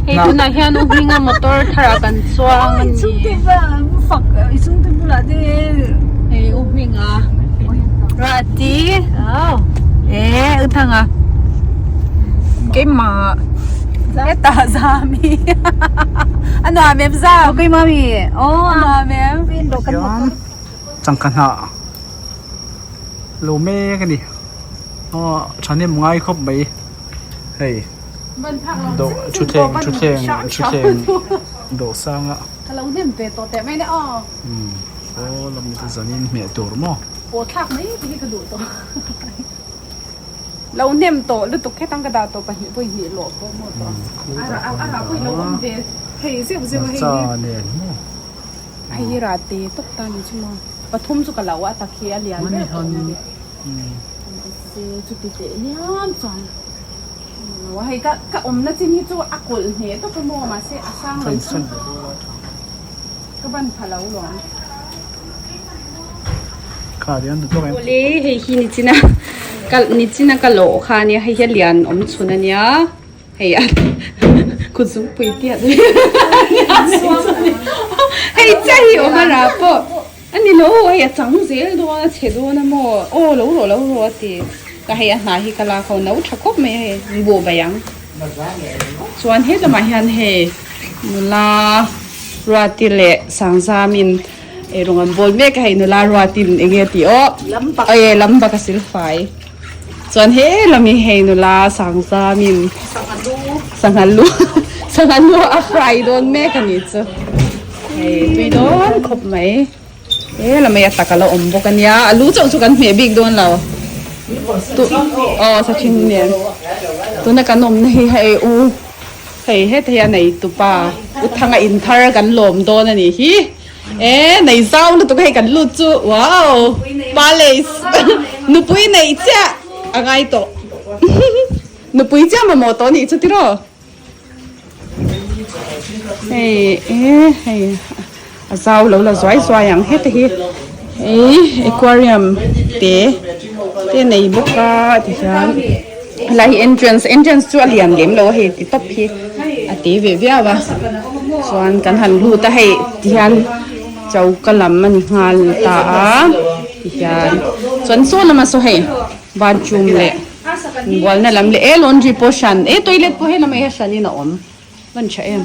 Hei tunah hian u hminga motor tharah kan chuang a ni. Hei u hminga Rati e u thanga keimah hetah zami a nuam em zam keimah mi aw a nuam em changkha hnah lo mek a ni aw thahnem ngai khawp mai hei dawh thutthleng thutthleng thutthleng dawh sang a ka lo hnem ve tawh teh mai nia aw umm aw lam te zanin hmeh tur maw pawh thlak mai te hi ka duh tawh lo hnem tawh lutuk khetang ka dah tawh pahnih pawh hnih lawh pawh maw tawh a a rah pawh hi lo awm ve thei zeuh zeuh a hei hi nen maw hei hi rah te tawp ta ni chu maw pathum chu ka lo a tak hi a lian ber tawh mai mahse chuti teh liam chuan lo a hei ka ka awmna chin hi chu a kawlh hneh tawp a maw mahse a sang lo chu ka ban pha lo luang Awle hei hi nichina ka nichina ka lawh kha ania hei hi a lian awm chhun ania hei a kut zungpui tiat hei chiah hi awm a rah pawh A ni lo, hei a chang zel dawn a chhe dawn a maw? Aw lo rawh lo rawh a ti. Ka hei a hna hi ka lak ho no tha khawp mai a hei buh bai ang. Chuan he lamah hian hei nula Ruati leh Sangzamin ei rawng an bawl mek a hei nula Ruatin eng nge tih aw aw lam bak a silfai. Chuan he lam hi hei nula Sangzamin sangha lu sangha lu a fry dawn mek a nih chu. Hei tui dawn khawp mai he lamei a tak a la awm bawk a nia a lu chauh chu kan hmeh bik dawn lo tu aw sachin nen tuna kan awmna hi hei u hei heta hi a nei tupa u thanga in thar kan lawm dawn a nih hi e nei zau lutuk hei kan lut chu wow palace nupui neih chiah a ngai tawh nupui chiah mamawh tawh a nih chu tiraw. Hei e hei a zau lo la zuai zuai ang heta hi hei aquarium te te nei bawk a tihian helai hi entrance entrance chu a lian lem lo a hei ti tawp hi a te ve viau a chuan kan han lut a hei tihian choka lam a ni nghal ta a tihian chuan saw lamah saw hei bathroom leh. Bualna lam leh e laundry pawh hran e toilet pawh hei lamah hian hranin a awm hman tha em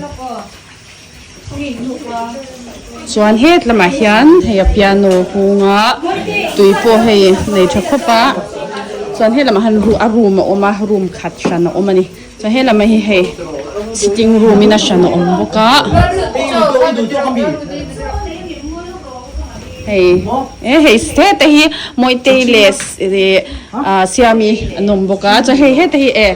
chuan het lamah hian hei a piano hunga tui pawh hei nei tha khawp a chuan he lamah hian a room a awm a room khat hran a awm a ni chuan he lamah hi hei sitting room in a hran a awm bawk a. Hei e hei heta hi Mawitei leh ih Siami an awm bawk a chuan hei heta hi e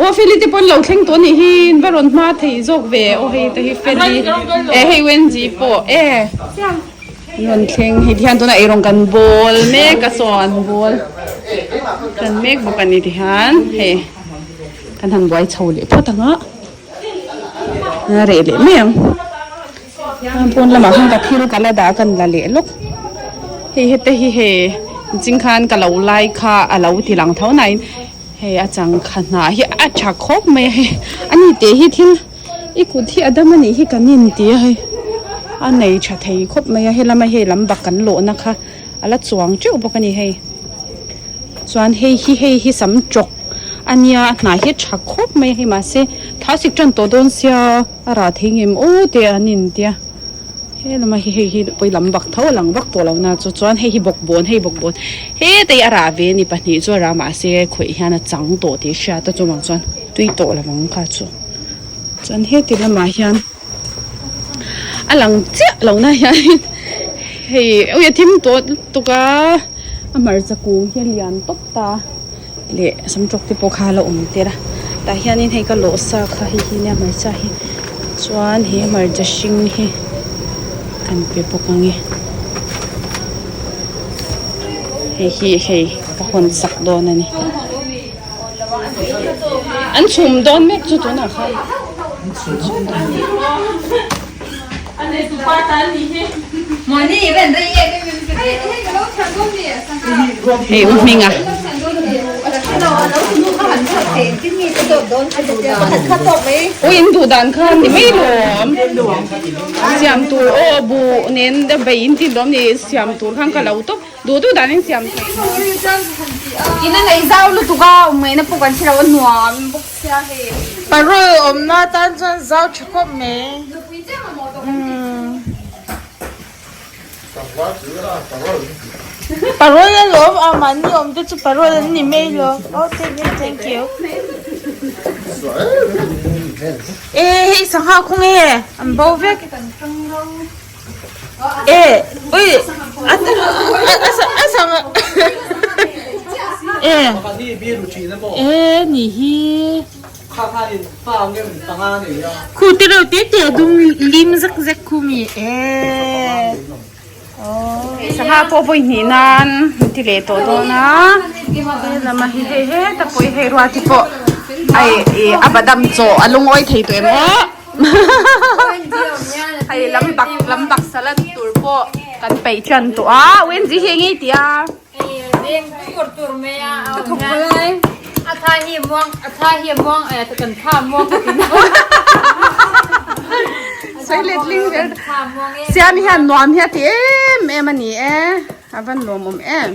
aw Feli te pawh an lo thleng tawh a nih hi in va rawn hma thei zawk ve aw hei te hi Feli e hei Wendy pawh e an rawn thleng hei ti hian tunah eirawng kan bawl mek a saw an bawl tan mek bawk a ni ti hian hei kan han buai chho leh phawt ang a a reh leh mai ang. Pawn lamah khan ka thil ka la dah a kan la leh lawk hei hete hi hei ching khan ka lo lai kha a lo ti lang tho nain hei a changkha hnah hi a tha khawp mai a hei ani teh hi thil i kut hi a dam a nih hi kan in ti a hei a nei tha thei khawp mai a helama hei lam bak kan lawhna kha a la chuang teuh bawk a ni hei. Chuan hei hi hei hi sam tawk a nia a hnah hi a tha khawp mai a hei mahse thlasik tan tawh dawn sia a rah thei ngem aw te an intia he lama hi hei hi pawi lam bak tho a lang vak tawh lo na chu chuan hei hi bawkbawn hei bawkbawn heta hi a rah ve a ni pahnih chu a rah mahse khawih hian a chang tawh tih hriat a chuvang chuan tui tawh lo ang kha chu chuan heti lamah hian. A lang chiah lo na hianin hei ui a thim tawh lutuk a a hmarcha kung hi a lian tawp ta leh sam tawk te pawh kha a la awm tel a tah hianin hei ka lawh sa kha hei hi nia hmarcha hi chuan he hmarcha hring hi kan pe bawk ang e hei hi hei ka hawn sak dawn a ni. An chhum dawn mek chu tunah khan. Hei u hminga. Ui in duh dan kha ni mai lawm. Siam tur aw buh nen bei in tin lawm ni siam tur khan ka lo tawp. Duh duh dan in siam thei. In a nei zau lutuk a awm ngaihna pawh kan hre lo a nuam bawk sia hei. Parul awmna tan chuan zau tha khawp mai. Parol alawm a mahni awm te chu parol an ni mai lo. Oh thank you thank you. E hei sangha khawng e an bo vek. E ui a a sangha e e ni hi. Khu te reuh te te a dum lim zek zek khu mi e. Sangha pawh vawi hnih nan an ti leh tawh dawn a helama hi hei heta pawh hi hei ruati pawh ai ih a badam chaw a lungawi thei tawh em aw hei lam bak lam bak salad tur pawh kan peih tan tawh a wenzi hi eng nge i tih a. Siam hian nuam hi a ti em em a ni e a van lawmawm em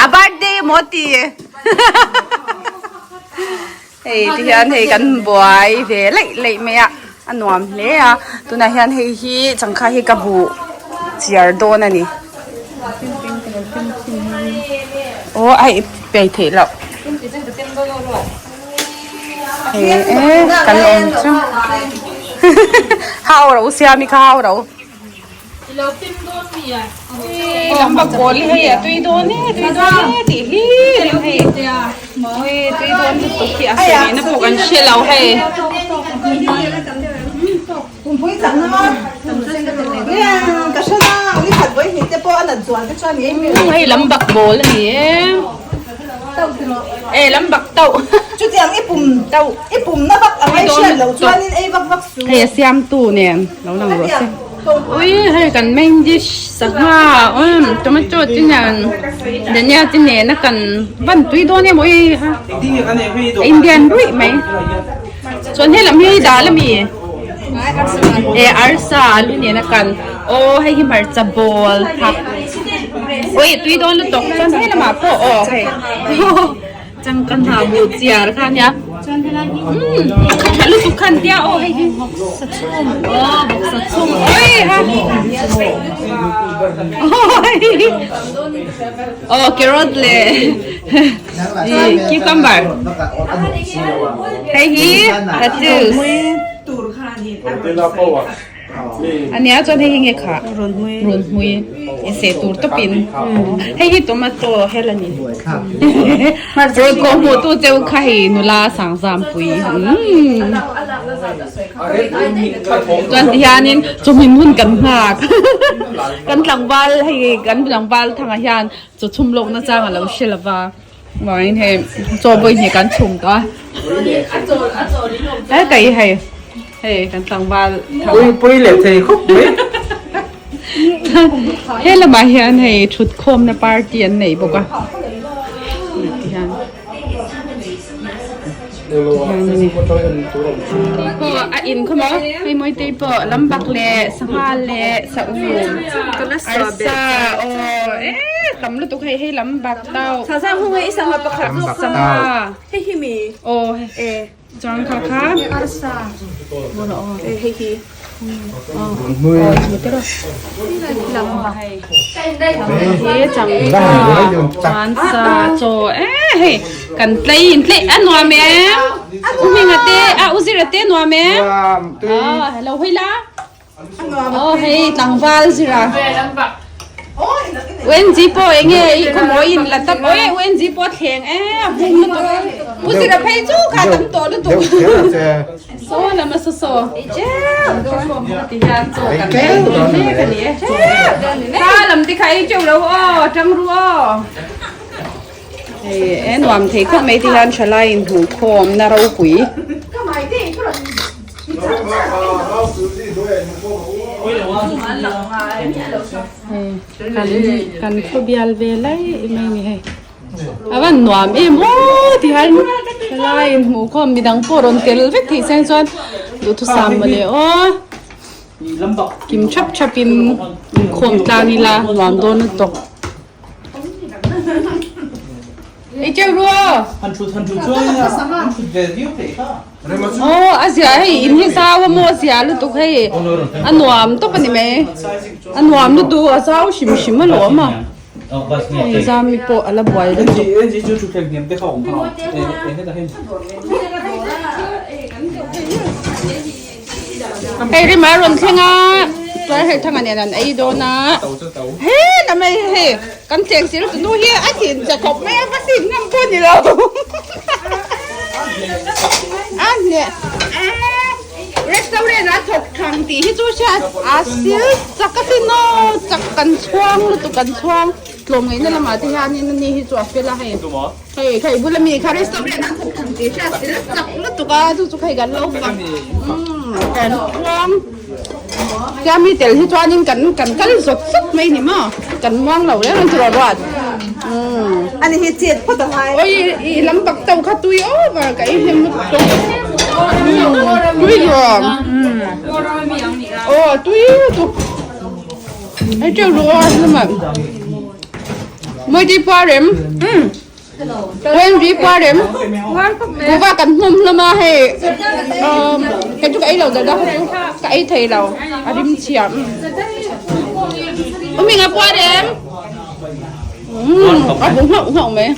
a birthday maw ti hei ti hian hei kan buai ve laih laih mai a a nuam hle a tunah hian hei hi changkha hi ka buh chiar dawn a ni aw a pe theih loh hei e kan awm chu hau ro siam i kha hau ro. Lamba kawl hi hei a tui dawn e tui dawn e tih hlir in hei ui tui dawn lutuk hi a sawi na pawh kan hre lo hei. Hei lambak bawl a ni e e lambak tauh hei a siamtu nen lo lang rawh se. Ui hei kan main dish sangha umm tomato te nen dhania te nen a kan van tui dawn em ui ha Indian ruih mai chuan helam hi dal ami e arsa alu nen a kan aw hei hi hmarcha bawl kha ui tui dawn lutuk chuan helamah pawh aw hei. Changka hna bu chiar kha ania umm a kha tha lutuk khan tia aw hei hi bawksa chhum aw bawksa chhum oi ha aw carrot leh ih cucumber hei hi lettuce Ania chuan hei hi nge kha rawn hmui i seh tur tawpin hei hi tomato hel a ni rawn kawh hmuh tu cheu kha hei nula sangzampui chuan ti hianin chawhmin hun kan nghak kan tlangval hei kan tlangval thangah hian chaw chhum lawkna chang a lo hre lova. Vangin hei chaw vawi hnih kan chhum tawh a he kai hei hei kan tlangval pui pui leh thei khawp mai he lamah hian hei thut khawmna party an nei bawk a ti hian pawh a in khawm a hei mawitei pawh lambak leh sangha leh sa um arsa aw e tam lutuk hei hei lambak tau sangha aw chuan kha kha chuan sa chaw e hei kan tlei in tlei a nuam em u hminga te a u zira te nuam em a hello hei la aw hei tlangval zira UNG pawh enge i khawmawi in la tap awi UNG pawh a thleng e a hung lutuk u zira phei chu kha tam tawh lutuk Saw lam a saw saw ti hian chaw kan ei dawn mek a ni e kha lam te kha ei teuh lo aw tang ru aw hei e nuam thei khawp mai ti hian thalai in hmuh khawm na ropui. Hei kan kan thu bial ve lai mai ni hei a van nuam em aw ti hian helai inhmuh khawm midang pawh rawn tel vek theih se chuan duhthusam mawle aw kim thap thap in inkhawm tlang ila nuam dawn lutuk. Ei teuh ru aw. Aw a zia hei in hi zau a maw a zia lutuk hei a nuam tawp a ni mai a nuam lutuk a zau hrim hrim alawm a hei zami pawh a la buai lutuk. Hei rima a rawn thleng a chuan hei thanga nen an ei dawn a he na mai hei kan cheng sil tu nu hi a thin che khawp mai a va sin ngam pawh ni lo a hneh restaurant a thawk thang tih hi chu hriat a sil chak a sin aw chak kan chhuang lutuk kan chhuang tlawmngaihna lamah te hianin ani hi chu a fel a hei. Hei khai bula mi kha restaurant an thawk thang tih hriat sil chak lutuk a chu chu khai kan lo fak kan chuang tia mi tel hi chuanin kan kan kal zawt zawt mai ni maw kan muang lo reng reng chu ruat ruat ani hi chet phawt a ngai oi i lam bak to kha tui over ka ei hnem lutuk tui luam aw tui lutuk hei teuh ruat lamah. Moiti puarem OMG puarem kuva kan hnawm hlawm a hei kei chu ka ei lo deuh deuh kha chu ka ei thei lo a rim chhia u Minga puarem a bu nghauh nghauh mai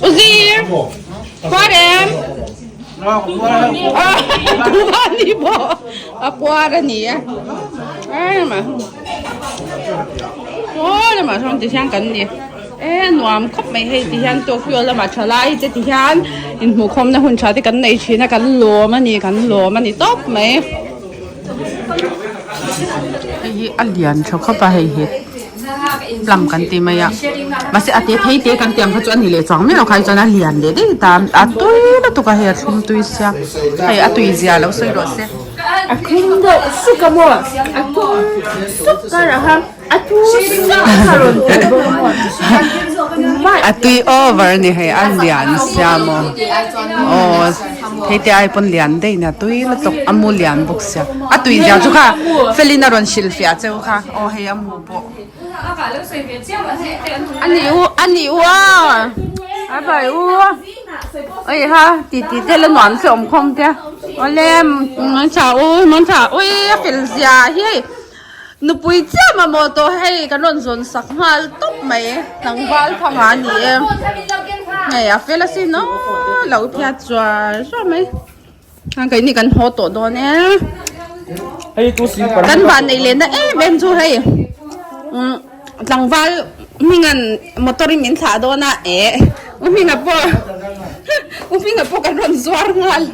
u Zir puarem kuva ni pawh a puar a ni a Aw lamah sawn ti hian kan ni e nuam khawp mai hei ti hian Tokyo lamah tha lai te ti hian inhmuhkhawmna hun tha te kan nei thin a kan lawm a ni kan lawm a ni tawp mai. Hei hi a lian tha khawp a hei hi plum kan ti mai a mahse a te phei te kan tih ang kha chu a ni leh chuang miah lo kha hi chuan a lian leh daih ta a tui lutuk a hei a thlum tui sia hei a tui zia lo sawi rawh se. A thlum deuh suk a maw a thum suk karah a a thu suk a rawn tel bawk a maw A tui over a ni hei a lian sia maw aw hei te ai pawn lian daih nia tui lutuk a mu lian bawk sia a tui zia chu kha felin a rawn hrilh fiah cheu kha aw hei a mu pawh a ni u a ni u aw a bai u. Oi ha ti ti te la nuam se awm khawm te awle man tha u man tha ui a fel zia hi hei nupui chiah mamawh tawh hei kan rawn zawn sak nghal tawp mai tlangval thanga a ni e hei a fel asin aw lo phiat zuar zuar mai. Hang keini kan haw tawh dawn e. Kan van nei leh na em em chu hei umm tlangval hmingan motor in min thlah dawn a eh u hminga pawh u hminga pawh kan rawn zuar nghal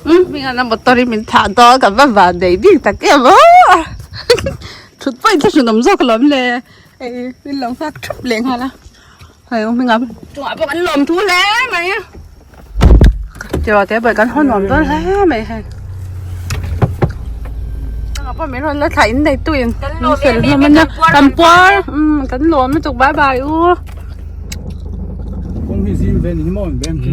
umm hmingan a motor in min thlah dawn ka va van nei bik tak em aw thut pawh in thlahrun awm zawk alawm le hei min lo nghak thup leh nghal a. Hei u hming a chungah pawh kan lawm thu hle mai a tiraw te pawh kan haw nuam dawn hle mai hei chungah pawh min rawn la thlah in nei tu in min fel hlawm a nia kan puar umm kan lawm lutuk bye bye u. Kawng hi zim ve ni hi maw in beng chu.